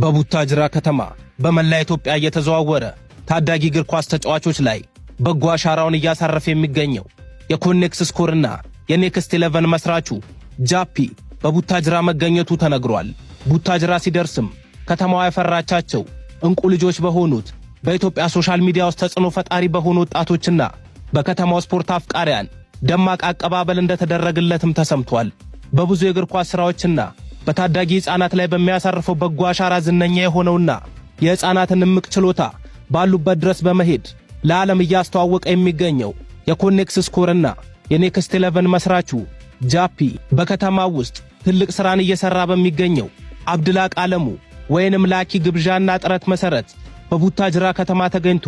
በቡታጅራ ከተማ በመላ ኢትዮጵያ እየተዘዋወረ ታዳጊ እግር ኳስ ተጫዋቾች ላይ በጎ አሻራውን እያሳረፈ የሚገኘው የኮኔክስ ስኮርና የኔክስት ኢሌቨን መስራቹ ጃፒ በቡታጅራ መገኘቱ ተነግሯል። ቡታጅራ ሲደርስም ከተማዋ ያፈራቻቸው እንቁ ልጆች በሆኑት በኢትዮጵያ social media ውስጥ ተጽዕኖ ፈጣሪ በሆኑ ወጣቶችና በከተማው ስፖርት አፍቃሪያን ደማቅ አቀባበል እንደተደረገለትም ተሰምቷል። በብዙ የእግር ኳስ ሥራዎችና በታዳጊ ሕፃናት ላይ በሚያሳርፈው በጎ አሻራ ዝነኛ የሆነውና የሕፃናትን እምቅ ችሎታ ባሉበት ድረስ በመሄድ ለዓለም እያስተዋወቀ የሚገኘው የኮኔክስ ስኮርና የኔክስት ኢሌቨን መስራቹ ጃፒ በከተማው ውስጥ ትልቅ ሥራን እየሠራ በሚገኘው አብድላቅ አለሙ ወይንም ላኪ ግብዣና ጥረት መሠረት በቡታጅራ ከተማ ተገኝቶ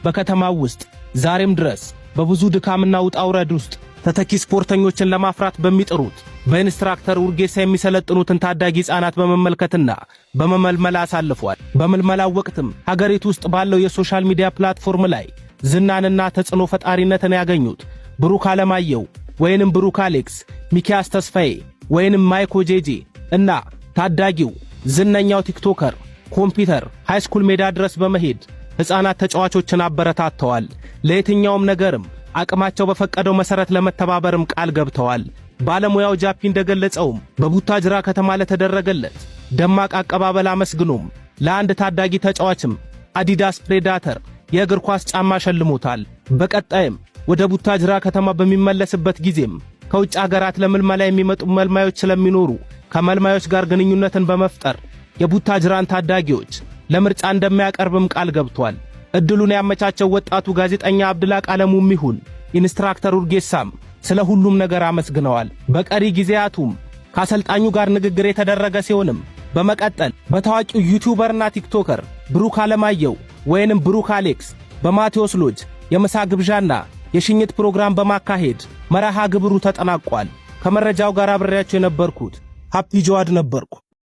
በከተማው ውስጥ ዛሬም ድረስ በብዙ ድካምና ውጣ ውረድ ውስጥ ተተኪ ስፖርተኞችን ለማፍራት በሚጥሩት በኢንስትራክተር ውርጌሳ የሚሰለጥኑትን ታዳጊ ሕፃናት በመመልከትና በመመልመል አሳልፏል። በምልመላው ወቅትም ሀገሪቱ ውስጥ ባለው የ social media platform ላይ ዝናንና ተጽዕኖ ፈጣሪነትን ያገኙት ብሩክ አለማየሁ ወይንም ብሩክ አሌክስ፣ ሚኪያስ ተስፋዬ ወይንም ማይኮ ጄጄ እና ታዳጊው ዝነኛው TikToker ኮምፒውተር high school ሜዳ ድረስ በመሄድ ሕፃናት ተጫዋቾችን አበረታተዋል። ለየትኛውም ነገርም አቅማቸው በፈቀደው መሰረት ለመተባበርም ቃል ገብተዋል። ባለሙያው ጃፒ እንደገለጸውም በቡታጅራ ከተማ ለተደረገለት ደማቅ አቀባበል አመስግኖም ለአንድ ታዳጊ ተጫዋችም አዲዳስ ፕሬዳተር የእግር ኳስ ጫማ ሸልሞታል። በቀጣይም ወደ ቡታጅራ ከተማ በሚመለስበት ጊዜም ከውጭ አገራት ለምልመላ የሚመጡ መልማዮች ስለሚኖሩ ከመልማዮች ጋር ግንኙነትን በመፍጠር የቡታጅራን ታዳጊዎች ለምርጫ እንደሚያቀርብም ቃል ገብቷል። እድሉን ያመቻቸው ወጣቱ ጋዜጠኛ አብድላቅ አለሙም ይሁን ኢንስትራክተር ኡርጌሳም ስለ ሁሉም ነገር አመስግነዋል። በቀሪ ጊዜያቱም ከአሰልጣኙ ጋር ንግግር የተደረገ ሲሆንም በመቀጠል በታዋቂው YouTuber ና TikToker ብሩክ አለማየሁ ወይንም ብሩክ አሌክስ በማቴዎስ ሎጅ የምሳ ግብዣና የሽኝት ፕሮግራም በማካሄድ መርሃ ግብሩ ተጠናቋል። ከመረጃው ጋር አብሬያቸው የነበርኩት ሀፒ ጀዋድ ነበርኩ።